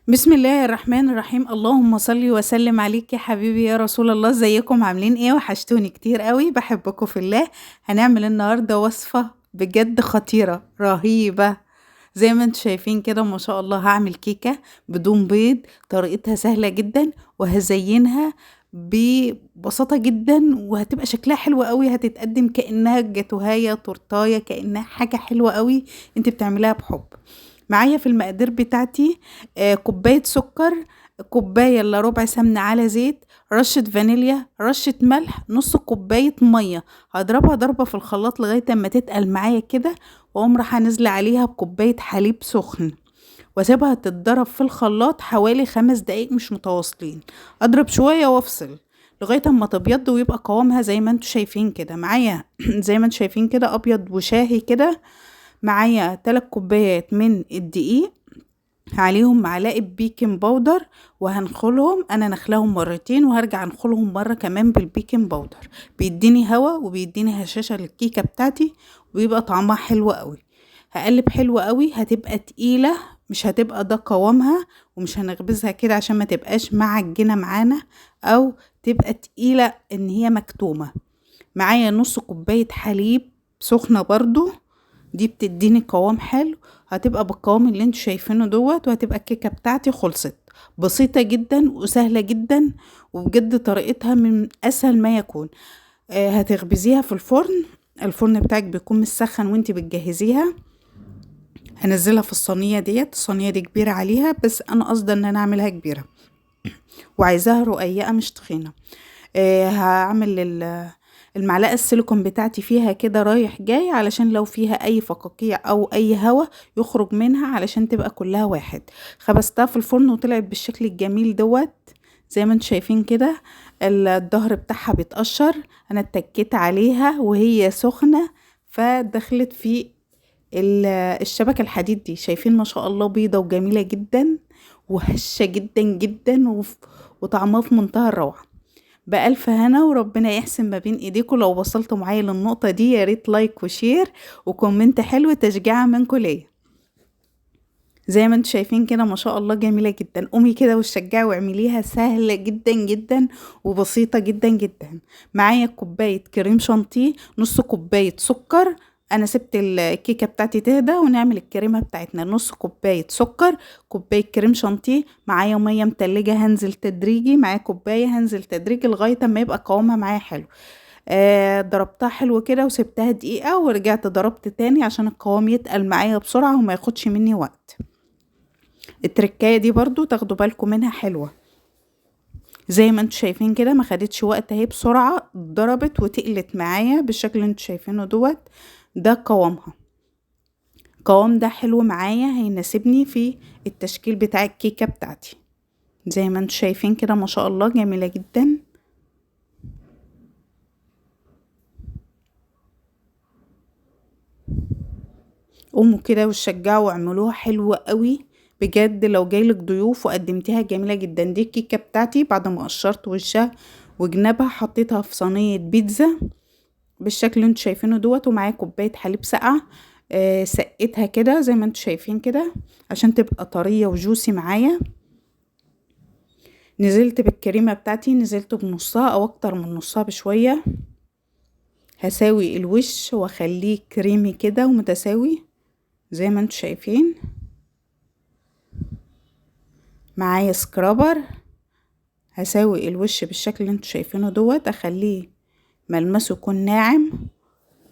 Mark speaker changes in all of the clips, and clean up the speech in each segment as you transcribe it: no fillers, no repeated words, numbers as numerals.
Speaker 1: بسم الله الرحمن الرحيم. اللهم صل وسلم عليك يا حبيبي يا رسول الله. ازيكم عاملين ايه؟ وحشتوني كتير قوي، بحبكم في الله. هنعمل النهارده وصفة بجد خطيرة رهيبة زي ما انتم شايفين كده ما شاء الله. هعمل كيكة بدون بيض، طريقتها سهلة جدا وهزينها ببساطة جدا وهتبقى شكلها حلو قوي، هتتقدم كأنها جاتوهاية تورتاية، كأنها حاجة حلوة قوي انت بتعمليها بحب. معايا في المقادير بتاعتي كوباية سكر، كوباية الا ربع سمنة على زيت، رشة فانيليا، رشة ملح، نص كوباية مية. هضربها ضربة في الخلاط لغاية اما تتقل معايا كده، واقوم رايحة نازلة عليها بكوباية حليب سخن واسيبها تتضرب في الخلاط حوالي 5 دقايق مش متواصلين. اضرب شوية وافصل لغاية اما تبيض ويبقى قوامها زي ما انتوا شايفين كده معايا. زي ما انتوا شايفين كده ابيض وشاهي كده. معايا 3 كوبايات من الدقيق، عليهم معلقة baking powder، وهنخلهم. انا نخلهم مرتين وهرجع انخلهم مرة كمان بال baking powder، بيديني هوا وبيديني هشاشة للكيكة بتاعتي وبيبقى طعمها حلو قوي. هقلب حلو قوي، هتبقى تقيلة مش هتبقى ده قوامها، ومش هنخبزها كده عشان ما تبقاش معجنة معانا او تبقى تقيلة ان هي مكتومة. معايا نص كوباية حليب سخنة برضو، دي بتديني قوام حلو، هتبقى بالقوام اللي انتوا شايفينه دوت. وهتبقى الكيكة بتاعتي خلصت. بسيطة جدا وسهلة جدا وبجد طريقتها من اسهل ما يكون. هتخبزيها في الفرن، الفرن بتاعك بيكون مسخن وانت بتجهزيها. هنزلها في الصينية ديت، الصينية دي كبيرة عليها بس انا قصدي ان انا اعملها كبيرة وعايزاها رقيقة مش تخينة. هعمل المعلقة السيليكون بتاعتي فيها كده رايح جاي علشان لو فيها اي فقاقيع او اي هوا يخرج منها علشان تبقى كلها واحد. خبزتها في الفرن وطلعت بالشكل الجميل دوت زي ما انتم شايفين كده. الظهر بتاعها بيتقشر، انا اتكيت عليها وهي سخنة فدخلت في الشبكة الحديد دي. شايفين ما شاء الله بيضة وجميلة جدا وهشة جدا جدا وطعمها في منتهى الروعة. بألف هنا وربنا يحسن ما بين ايديكم. لو وصلتوا معايا للنقطة دي يا ريت like و share و comment حلو تشجيعا منكم ليا. زي ما انتم شايفين كده ما شاء الله جميلة جدا. قومي كده وشجعي واعمليها، سهلة جدا جدا وبسيطة جدا جدا. معايا كوباية كريم شانتيه، نص كوباية سكر. انا سبت الكيكة بتاعتي تهدى ونعمل الكريمة بتاعتنا. نص كوباية سكر، كوباية كريم شانتيه، معايا مية متلجة هنزل تدريجي، معايا كوباية هنزل تدريجي لغاية اما يبقى قوامها معايا حلو. ضربتها حلو كده وسبتها دقيقة ورجعت ضربت تاني عشان القوام يتقل معايا بسرعة وما ياخدش مني وقت. التركاية دي برضو تاخدوا بالكم منها حلوة. زي ما انتوا شايفين كده ما خدتش وقت اهي، بسرعة ضربت وتقلت معايا بالشكل اللي انتوا شايفينه دوت. ده قوامها، القوام ده حلو معايا هيناسبني في التشكيل بتاع الكيكة بتاعتي. زي ما انتوا شايفين كده ما شاء الله جميلة جدا. قوموا كده وشجعوا واعملوها حلوة قوي بجد. لو جايلك ضيوف وقدمتيها جميلة جدا. دي الكيكة بتاعتي بعد ما قشرت وشها وجنبها حطيتها في صينية بيتزا بالشكل اللي انتوا شايفينه دوت، ومعايا كوباية حليب ساقعة. سقيتها كده زي ما انتوا شايفين كده عشان تبقى طرية وجوسي معايا. نزلت بالكريمة بتاعتي، نزلت بنصها او اكتر من نصها بشوية. هساوي الوش واخليه كريمي كده ومتساوي زي ما انتوا شايفين. معايا scraper، هساوي الوش بالشكل اللي انتوا شايفينه دوت، اخليه ملمسه يكون ناعم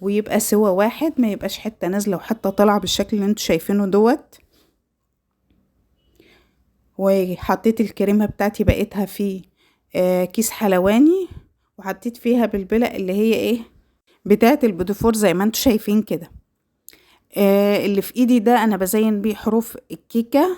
Speaker 1: ويبقى سوا واحد، ما يبقاش حتة نازلة وحتة طالعة بالشكل اللي انتوا شايفينه دوت. وحطيت الكريمة بتاعتي بقيتها في كيس حلواني، وحطيت فيها بالبلق اللي هي ايه بتاعت البوديفور زي ما انتوا شايفين كده. اللي في ايدي ده انا بزين بيه حروف الكيكة.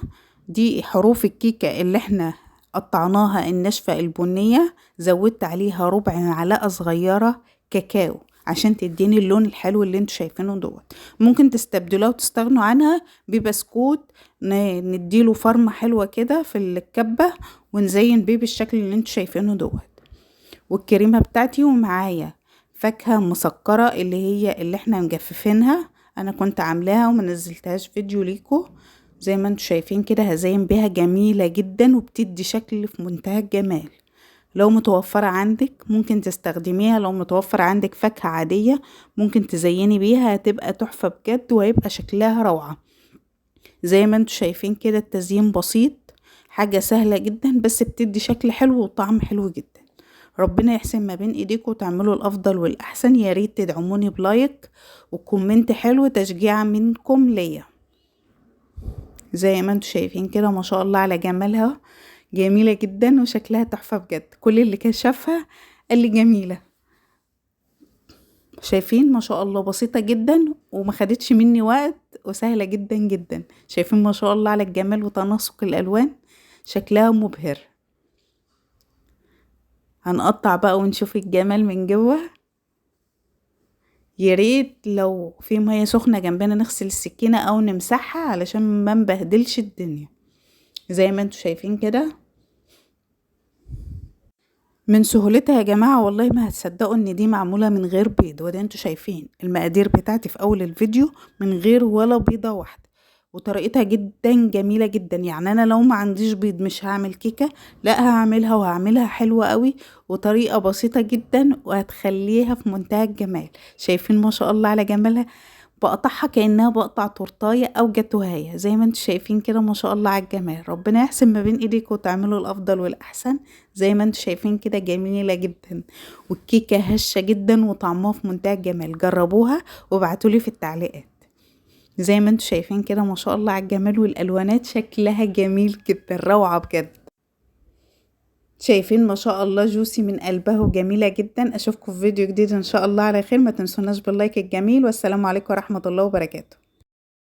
Speaker 1: دي حروف الكيكة اللي احنا قطعناها الناشفة البنية، زودت عليها ربع معلقة صغيرة كاكاو عشان تديني اللون الحلو اللي انتوا شايفينه دوت. ممكن تستبدلوها وتستغنوا عنها ببسكوت، نديله فرمة حلوة كده في الكبة ونزين بيه بالشكل اللي انتوا شايفينه دوت. والكريمة بتاعتي، ومعايا فاكهة مسكرة اللي هي اللي احنا مجففينها، انا كنت عاملاها وما نزلتهاش فيديو ليكو. زي ما انتوا شايفين كده هزين بيها، جميلة جدا وبتدي شكل في منتهى الجمال. لو متوفرة عندك ممكن تستخدميها، لو متوفر عندك فاكهة عادية ممكن تزيني بيها، هتبقى تحفة بجد وهيبقى شكلها روعة. زي ما انتوا شايفين كده التزيين بسيط، حاجة سهلة جدا بس بتدي شكل حلو وطعم حلو جدا. ربنا يحسن ما بين ايديكم وتعملوا الافضل والاحسن. يا ريت تدعموني ب like و comment حلو تشجيعا منكم ليا. زي ما انتوا شايفين كده ما شاء الله على جمالها، جميلة جدا وشكلها تحفة بجد. كل اللي كشفها قال لي جميلة. شايفين ما شاء الله بسيطة جدا وما خدتش مني وقت وسهلة جدا جدا. شايفين ما شاء الله على الجمال وتناسق الالوان، شكلها مبهر. هنقطع بقى ونشوف الجمال من جوه. ياريت لو في مية سخنة جنبنا نغسل السكينة او نمسحها علشان ما نبهدلش الدنيا. زي ما انتوا شايفين كده من سهولتها يا جماعة، والله ما هتصدقوا ان دي معمولة من غير بيض. وده انتوا شايفين المقادير بتاعتي في اول الفيديو من غير ولا بيضة واحدة، وطريقتها جدا جميلة جدا. يعني انا لو ما عنديش بيض مش هعمل كيكة، لا هعملها وهعملها حلوة قوي وطريقة بسيطة جدا وهتخليها في منتهى الجمال. شايفين ما شاء الله على جمالها، بقطعها كأنها بقطع تورتاية او جاتوهاية. زي ما انتوا شايفين كده ما شاء الله على الجمال. ربنا يحسن ما بين ايديكم وتعملوا الافضل والاحسن. زي ما انتوا شايفين كده جميلة جدا، والكيكة هشة جدا وطعمها في منتهى الجمال. جربوها وابعتولي في التعليقات. زي ما انتوا شايفين كده ما شاء الله على الجمال والالوانات، شكلها جميل جدا روعة بجد. شايفين ما شاء الله juicy من قلبها وجميلة جدا. اشوفكم في فيديو جديد ان شاء الله على خير. ما تنسوناش بال like الجميل، والسلام عليكم ورحمة الله وبركاته.